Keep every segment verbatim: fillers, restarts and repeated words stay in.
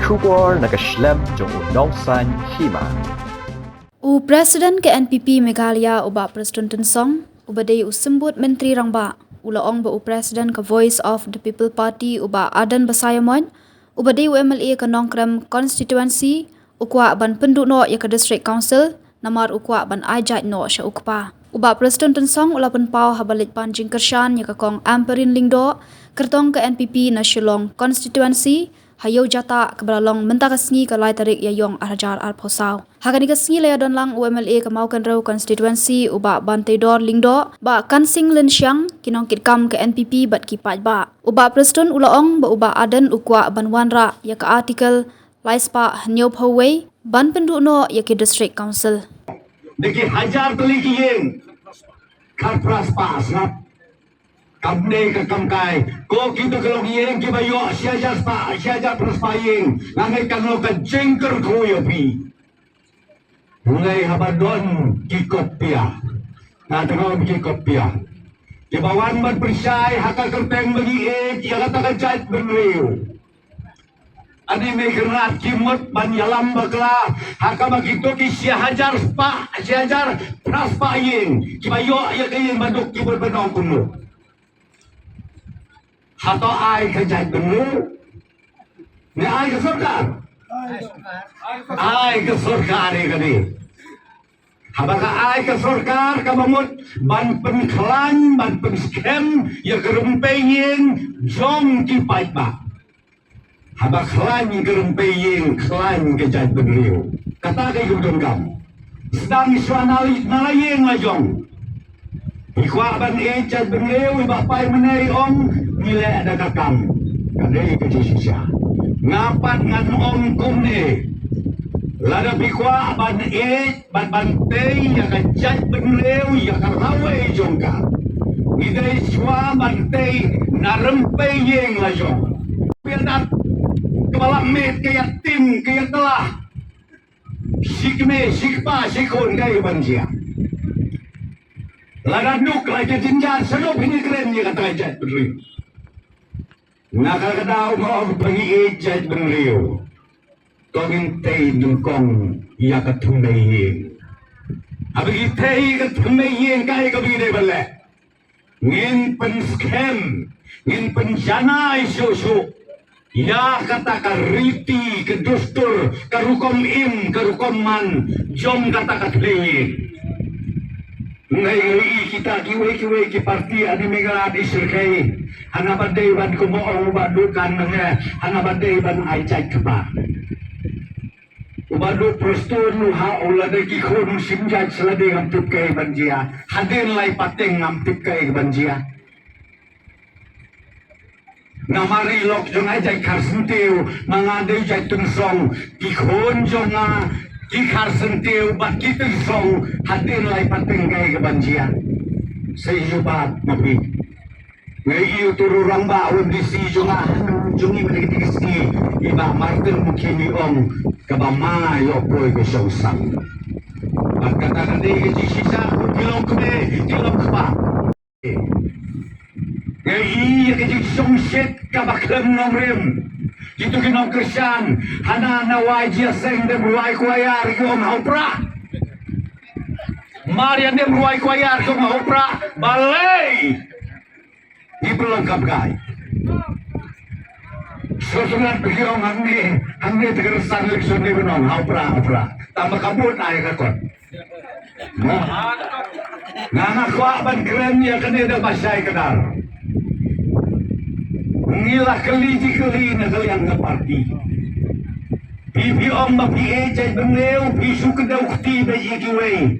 Khubor na ka shlem jong u Nongsaiñ Hima. U President ka N P P Meghalaya, u Bah Prestone Tynsong, uba dei u symbud Myntri Rangbah, u la ong ba u President ka Voice of the People Party, u Bah Ardent Basaiawmoit, uba dei u M L A ka Nongkrem Constituency, u kwah ban pynduh noh ïa ka District Council, namar u kwah ban ai jait noh sha u kpa. U Bah Prestone Tynsong u la pynpaw haba leit pan jingkyrshan ïa ka Kong Ampareen Lyngdoh, kyrtong ka N P P na Shillong Constituency, ha Ïew Jatah, kaba la long mynta ka sngi ka lai tarik Ïaïong ar hajar arphew saw. Ha kane ka sngi la ïadon lang u M L A ka Mawkynrew Constituency, u Bah Banteidor Lyngdoh, Bah Kansing Lynshiang, ki nongkitkam ka N P P bad ki paidbah. U Bah Prestone u la ong ba u Bah Ardent u kwah ban wanrah ïa ka Article lai spah hynñiewphew wei ban pynduh noh ïa ki District Council. Da ki hajar tylli ki ïing, khatphra spah sngap. Kam dei ka kam kai. Ko kito ki long ïing kiba ïoh shi hajar spah, shi hajar phra spah ïing. Nga ngeit kan long ka jingkyrkhu ïa phi. Hynrei haba don ki kopia, nga tngon ki kopia, kiba wan ban pynshai ha ka kyrteng ba ngi ïeit ïa kata ka jaitbynriew. Ani me kyrnat ki mut ban ïalam bakla ha kaba kito ki shi hajar spah, shi hajar phra spah ïing kiba ïoh ïa ka ïing ba duk ki bud ba nong kumno. Hato ai ka jaitbynriew ne ai ka sorkar? Ai ka sorkar ïa kane. Haba ka ai ka sorkar kaba mut ban pynkhlaiñ, ban pynskhem ïa ka rympei ïing jong ki paidbah. Haba khlaiñ ka rympei ïing, khlaiñ ka jaitbynriew. Kata ka ïa ka donkam. Sdang shuwa na la ïing la jong. Phi kwah ban ïeit jaitbynriew, i Bah Paimane i ong, ngi leh da ka kam. Ka dei ka jingshisha. Nga pat ngan ong kumne. Lada phi kwah ban ïeit bad ban tei ïa ka jaitbynriew, ïa ka lawei jong ka, ngi dei shuwa ban tei na rympei ïing la jong. Phi ïa dat kaba la miet ka ïa tim ka ïa tlah. Shi kmie, shi kpa, shi khun, kaei ban jia? Lada duk la ka jingjar, shaduh phin ïa kren ïa kata ka jaitbynriew. Na kata ka daw nga ong ba ngi ïeit jaitbynriew, to ngin tei nyngkong ïa ka thymmei ïing. Haba ngi tei ka thymmei ïing, kaei kaba ngi dei ban leh? Ngin pynskhem, ngin pynjanai shuh shuh ïa kata ka riti, ka dustur, ka rukom im, ka rukom man jong kata ka thymmei ïing. Ngi ngi ïohi kita kiwei kiwei ki parti, ani me nga la dei shyrkhei. Hana ba dei ban, kumba ong u Bah Dukan mynne, hana ba dei ban ai jait kpa. U Bah Duh Prestone u ha u, lada ki khun u shim jait sa lade ngam tip kaei ban jia. Hadien lai pateng ngam tip kaei ban jia. Namar i lok jong nga jait Kharsyntiew, ma nga dei jait Tynsong, ki khun jong nga ki Kharsyntiew bad ki Tynsong, hadien lai pateng kaei kaban jia. Sa ïoh bad ma phi. Nga ïohi uto u rangbah u M D C jong nga, jong ngi mynta ka sngi, i Bah Martin Mukhim i ong, kaba ma ïoh poi ka shongsang. Bad kata ka dei ka jingshisha, ki long kmie, ki long kpa. Ngi ïa ka jingsngewsih kaba khlem nongrim. Kito ki nongkyrshan, hana na wai jia seng dem rwai kwaiar ki ong ha u Prah. Mar ïa dem rwai kwaiar ki ong ha u Prah. Balei? Ngi pynlong kap kai. Sngewtynnat ba ki ong hangne, hangne te ka rynsan election ne ba ong ha u Prah, ha u Prah. Tang ba ka vote ai ka kot. Nga, nga kwah ban kren ïa kane da ba shai kdar. Ngi la kylli jingkylli na ka liang ka parti. Phi, phi ong ba phi ïeit jaitbynriew, phi shu kdew kti bad ïa kiwei.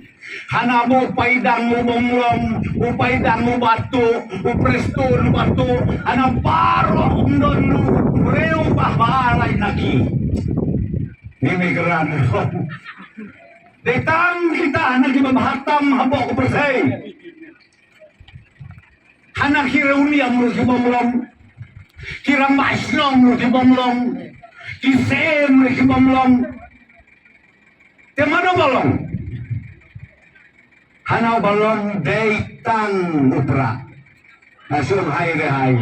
Hana ba u Paidang u bym long, u Paidang u ba tuh, u Prestone u ba tuh, hana baroh ym don u briew ba, ba lai na ki. Ni me kran. Dei tang kita hana kiba bha tam hapoh ka pyrthei. Hana ki riewniam ruh ki bym long. Ki rangbah shnong ruh ki bym long. Ki syiem ruh ki bym long. Te mano ba long? Hana ba long dei tang u Prah. Nga shu hai re hai.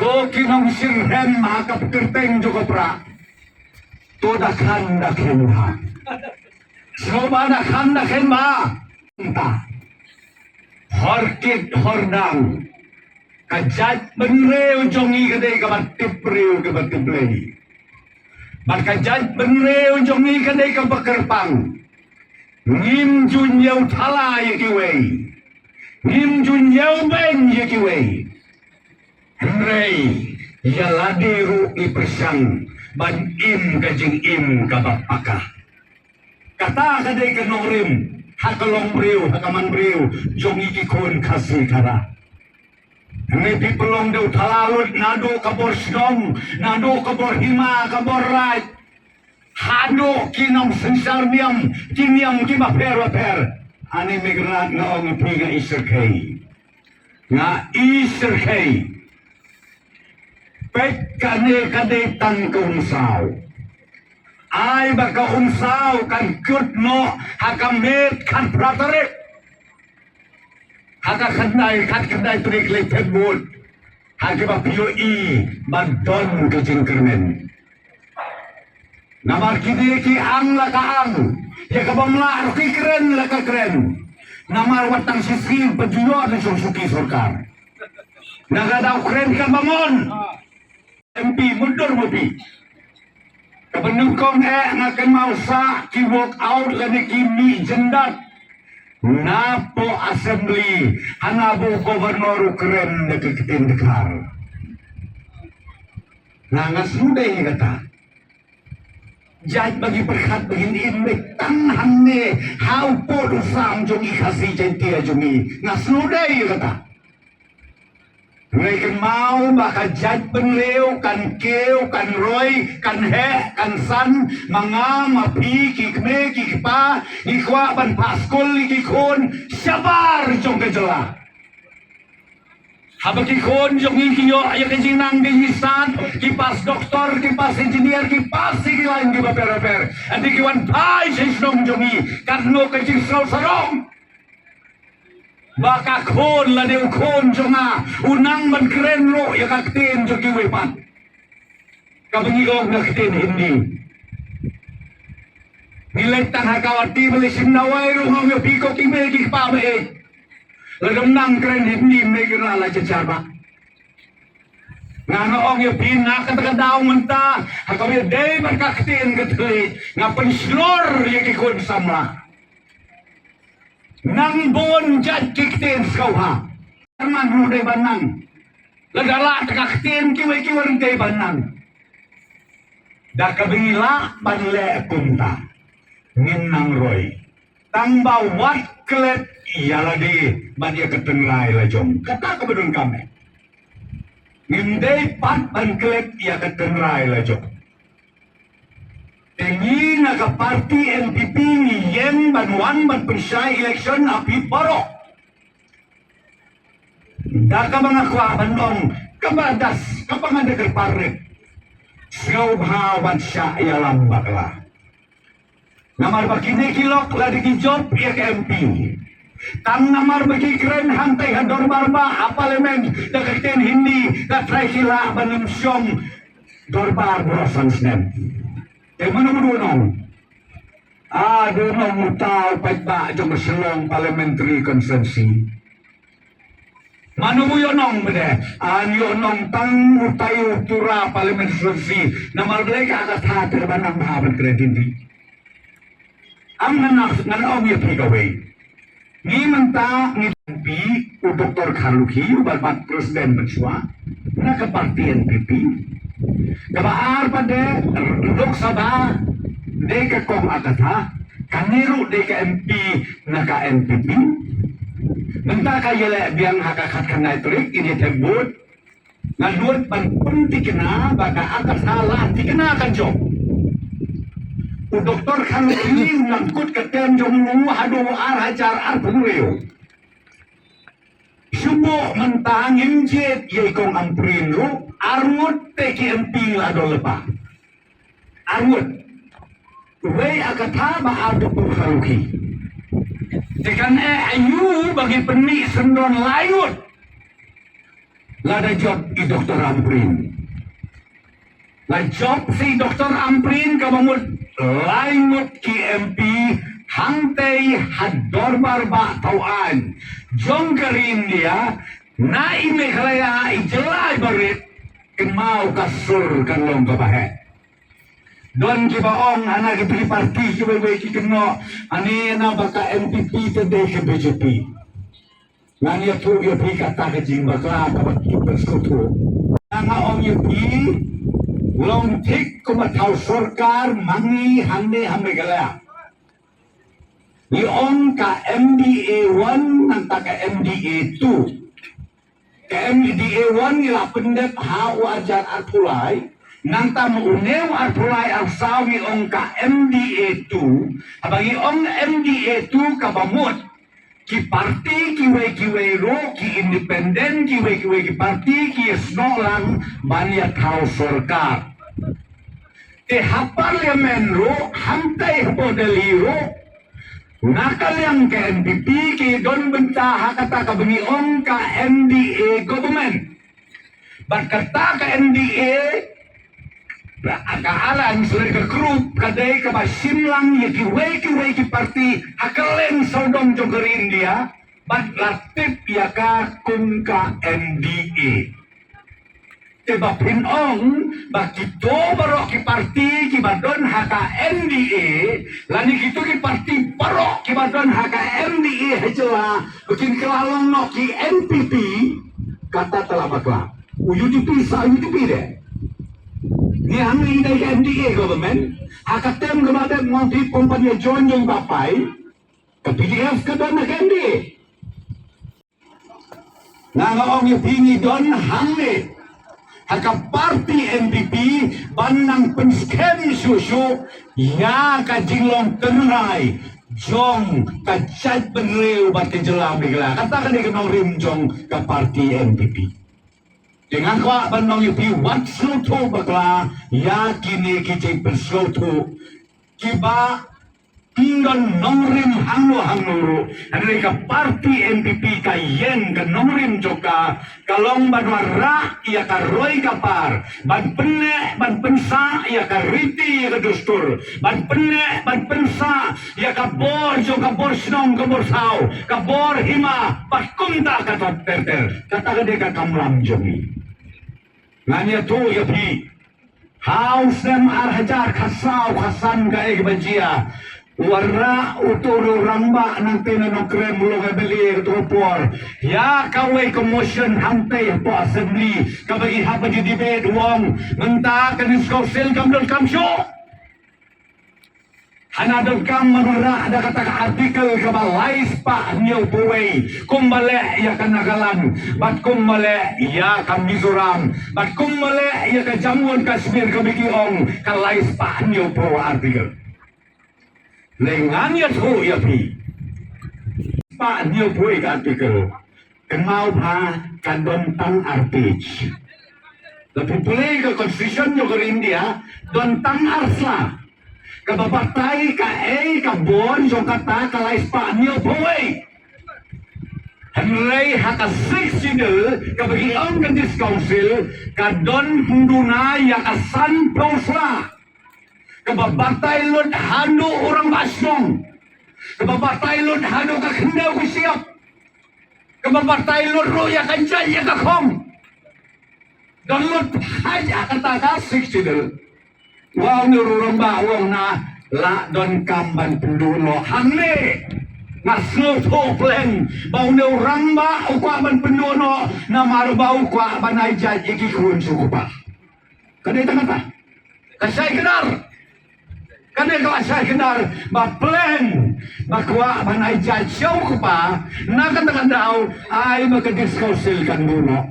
To ki nongshyrhem ha ka kyrteng jong ka pra. To da khan da khen bha. Sngewbha da khan da khen bha. Ta. Hor kit hor nang. Ka jaitbynriew jong ngi ka dei kaba tip briew kaba tip Blei. Bad ka jaitbynriew jong ngi ka dei kaba kyrpang. Ngim ju ñiew thala ïa kiwei. Ngim ju ñiew beiñ ïa kiwei. Hynrei ïa lade ruh ngi pyrshang ban im ka jingim kaba paka. Kata ka dei ka nongrim ha ka longbriew, ha ka manbriew jong ngi ki khun Khasi Khara. Hynrei phi pynlong dewthala lut naduh ka bor shnong, naduh ka bor hima, ka bor raid, haduh ki nongsynshar niam, ki niam kiba pher bapher. Ani Meghranat nga ong ïa phi nga i syrkhei. Nga i syrkhei. Peit kane ka dei tang ka umsaw. Ai ba ka umsaw kan kut noh ha ka miet khatphra tarik. Ha ka khyndai, khatkhyndai tarik leit thep vote. Ha kiba phi ïohi ba don ka jingkyrmen. Namar kine ki ang la ka ang. Ïa kaba mlah ruh ki kren la ka kren. Namar wat tang shisien ba ju ïoh na shong shuki sorkar. Na ka daw kren kaba mon. M P mutdur ma phi. Kaba nyngkong eh nga kynmaw sa ki walk out lane ki mih jyndat. Napoh assembly hana ba u governor u kren da ka ktien Dkhar. Nga nga sngewdei ïa kata. Jait ba ngi pyrkhat ba ngin im beit tang hangne ha u pud u sam jong i Khasi Jaiñtia jong ngi. Nga sngewdei ïa kata. Hynrei kynmaw ba ka jaitbynriew kan kiew, kan roi, kan heh, kan san, ma nga ma phi ki kmie ki kpa ngi kwah ban phah skul ïa ki khun shabar jong ka jylla. Haba ki khun jong ngi ki ïoh ïa ka jingnang ka jingsad, ki pass doktor, ki pass engineer, ki pass ïa ki lain kiba pher bapher. Hynrei ki wan phai sha shnong jong ngi, katno ka jingsngew sarong. Ba ka khun lane u khun jong nga u nang ban kren ruh ïa ka ktien jong kiwei pat. Kaba ngi ong ka ktien Hindi. Ngi leit tang ha ka wati ba leit shim dawai ruh nga ong ïa phi ko ki mei ki kpa ba eh. Lada ym nang kren Hindi mei ki la la jynjar ba. Nga nga ong ïa phi na kata ka daw mynta ha kaba ïadei bad ka ktien ka thylliej nga pynshlur ïa ki khun samla. Nang bun jait ki ktien sngewbha. Nang ruh dei ban nang. Lada lah te ka ktien kiwei kiwei ruh dei ban nang. Da kaba ngi lah ban leh kumta ngin nang roi. Tang ba wat klet ïa lade bad ïa ka tynrai la jong. Kata kaba donkam eh. Ngim dei pat ban klet ïa ka tynrai la jong. Te ngi na ka party N P P ngi ïeng ban wan ban pynshai election ha phi baroh. Da kaba nga kwah ban ong kaba das kaba nga da kyrpad rit. Sngewbha wat shah ïalam bakla. Namar ba kine ki lok la dei ki jop ïa ka M P. Tang namar ba ki kren hangtai ha dorbar ba ha parliament da ka ktien Hindi da trai ki lah ban ym shong dorbar baroh san snem. Te mano ba dei nong? A dei nong uta u paidbah jong ka Shillong Parliamentary Constituency. Mano u ïoh nong bede? An ïoh nong tang utai u Tura Parliament Constituency. Namar balei ka kata ter ban nang bha ban kren Hindi. Am ngan nang ngan ong ïa phi kawei. Ngi mynta ngi N P u Doktor Kharlukhi u ban bat president mynshuwa na ka party N P P. Kaba ar pat de Lok Sabha dei ka kong Akatha, kane ruh dei ka M P na ka N P P. Mynta ka ïaleh biang ha ka khatkhyndai tarik ïa thep vote. Nga nud ban pynthikna ba ka Akatha la thikna kan jong. U Doktor Kharlukhi u nang kut ka term jong u haduh ar hajar arphew hynriew. Shu buh mynta ngim jied ïa i kong Ampareen ruh, arngut te ki M P la don lypa. Arngut. Wei Akatha ba ar Doktor Kharlukhi. Te kan eh aïu ba ngi pynmih syndon lai ngut. Lada jop i Doktor Ampareen. La jop si Doktor Ampareen kaba mut lai ngut ki M P hangtei ha dorbar bah thaw aiñ jong ka ri India, na i Meghalaya i jylla i barit, kynmaw ka sur kan long kaba heh. Don kiba ong hana ki three party kiwei wei ki kynnoh, ani na ba ka N P P te dei ka B J P. Ngan ïathuh ïa phi kata ka jingbakla kaba ki pynsngewthuh. Nga ong ïa phi, long thik kumba thaw sorkar ma ngi hangne ha Meghalaya. Ngi ong ka M D A one nangta ka M D A two. Ka M D A one ngi la pyndep ha u hajar arphew lai, nangta ma une u arphew lai arphew saw ngi ong ka M D A two. Haba ngi ong M D A two kaba mut ki parti kiwei kiwei ruh, ki independent kiwei kiwei ki parti ki snoh lang ban ïa thaw sorkar. Te ha parliament ruh, hangtei hapoh Delhi ruh, na ka liang ka N P P ki don bynta ha kata kaba ngi ong ka N D A government. Bad kata ka N D A, ka alliance lane ka group ka dei kaba shim lang ïa kiwei kiwei ki parti ha kylleng sawdong jong ka ri India, bad la tip ïa ka kum ka N D A. Te ba phin ong ba kito baroh ki parti kiba don ha ka N D A, lane kito ki parti baroh kiba don ha ka N D A ha jylla ba kin kylla long noh ki N P P, kata te la bakla. U U D P sa U D P de. Ngi hangne ngi dei ka N D A government, ha ka term kaba dep nga ong phi, pom pat ïa join jong i Bah Pai, ka P D F ka don ha ka N D A. Nga nga ong ïa phi ngi don hangne ha ka parti N P P ban nang pynskhem shuh shuh ïa ka jinglong tynrai jong ka jaitbynriew bad ka jylla Meghalaya. Kata ka dei ka nongrim jong ka parti N P P. Te nga kwah ban ong ïa phi, wat sngewthuh bakla ïa kine ki jingpynsngewthuh kiba ym don nongrim hangno hangno ruh. Hynrei ka parti N P P ka ïeng, ka nongrim jong ka ka long ban wanrah ïa ka roi ka par, ban pynneh ban pynsah ïa ka riti ïa ka dustur, ban pynneh ban pynsah ïa ka bor jong ka bor shnong, ka bor thaw, ka bor hima bad kumta ka ter ter. Kata ka dei ka kamram jong ngi. Ngan ïathuh ïa phi, ha u snem ar hajar khatsaw khatsan kaei kaba jia, u wanrah uto u rangbah nangta na Nongkrem, u long M L A kato ka por, ïa kawei ka motion hangtei hapoh Assembly kaba ngi hap ban ïa debate, u ong mynta ka District Council kam donkam shuh. Hana donkam ban wanrah da kata ka article kaba lai spah hynñiewphew wei, kumba leh ïa ka Nagaland bad kumba leh ïa ka Mizoram bad kumba leh ïa ka Jammu and Kashmir kaba ki ong ka lai spah hynñiewphew article. Lei ngan ïathuh ïa phi, spah hynñiewphew wei ka article. Kynmaw bha, ka don tang ar page. Lada phi pule ka Constitution jong ka ri India, don tang ar sla. Kaba batai kaei ka bor jong kata ka lai spah hynñiewphew wei. Hynrei ha ka Sixth Schedule kaba ki ong ka District Council, ka don hangno ïa ka sanphew sla. Kaba batai lut haduh u rangbah shnong. Kaba batai lut haduh ka khyndew ka shyiap. Kaba batai lut ruh ïa ka jait ïa ka khong. Don lut hajan kata ka Sixth Schedule. Wa une u rangbah u ong, na la donkam ban pynduh noh hangne. Nga sngewthuh pleng ba une u rangbah u kwah ban pynduh noh namar ba u kwah ban ai jait ïa ki khun sha u kpa. Ka dei tang kata. Ka shai kdar. Ka dei ka shai kdar ba pleng ba kwah ban ai jait sha u kpa, na kata ka daw ai ba ka District Council kan duh noh.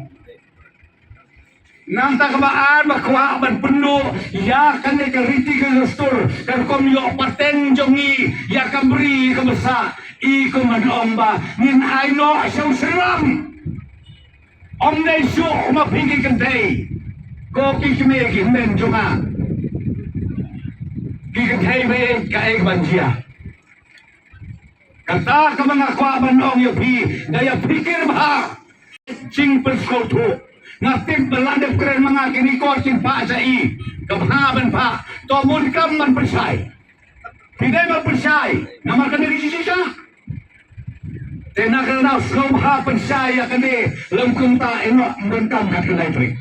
Nangta kaba ar ba kwah ban pynduh ïa kane ka riti ka dustur, ka rukom ïoh pateng jong ngi ïa ka bri ka bsah, i kumba ong ba ngin ai noh sha u Shriram. Ym dei shuh ma phi ki kynthei. Ko ki kmie ki hynmen jong nga, ki kynthei ba ïeit kaei ban jia. Kata kaba nga kwah ban ong ïa phi, da ïa phikir bha. Jingpynsngewthuh, Nga tip ba la dep kren ma nga kine ki kor kin phah sha i. Ka bha ban phah. To bun kam ban pynshai. Phi dei ban pynshai. Namar kane ka jingshisha. Te na ka daw sngewbha pynshai ïa kane lem kumta ïa noh ym donkam kat kane trik.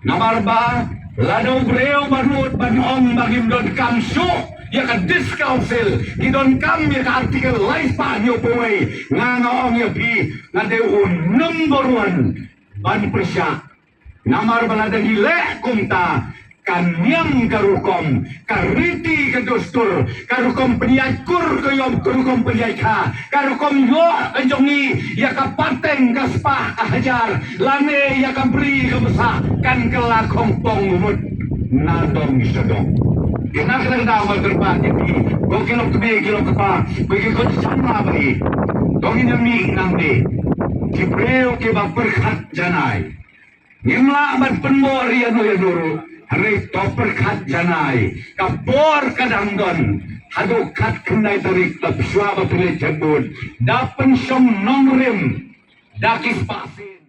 Namar ba lada u briew ba ruh ban ong ba ngim donkam shuh ïa ka District Council, ngi donkam ïa ka Article lai spah hynñiew phew wei, nga nga ong ïa phi nga dei u number one ban pyrshah. Namar ba lada ngi leh kumta, ka niam ka rukom, ka riti ka dustur, ka rukom pynïaid kur ka ïoh, ka rukom pynïaid kha, ka rukom ïoh ka jong ngi ïa ka pateng ka spah ka hajar lane ïa ka bri ka bsa kan kylla khongpong mut na dong sha dong. Kine ki la ka daw ba kyrpad ïa phi, ko ki lok kmie ki lok kpa, ko ki khun samla ba ïeit, to ngin ïa mih nangne. Ki briew kiba pyrkhat janai. Ngim lah ban pynbor ïa no ïa no ruh. Hynrei to pyrkhat janai. Ka por ka dang don. Haduh khatkhyndai tarik, lada shuwa ba phi leit jabun, da pynshong nongrim da ki spah sien,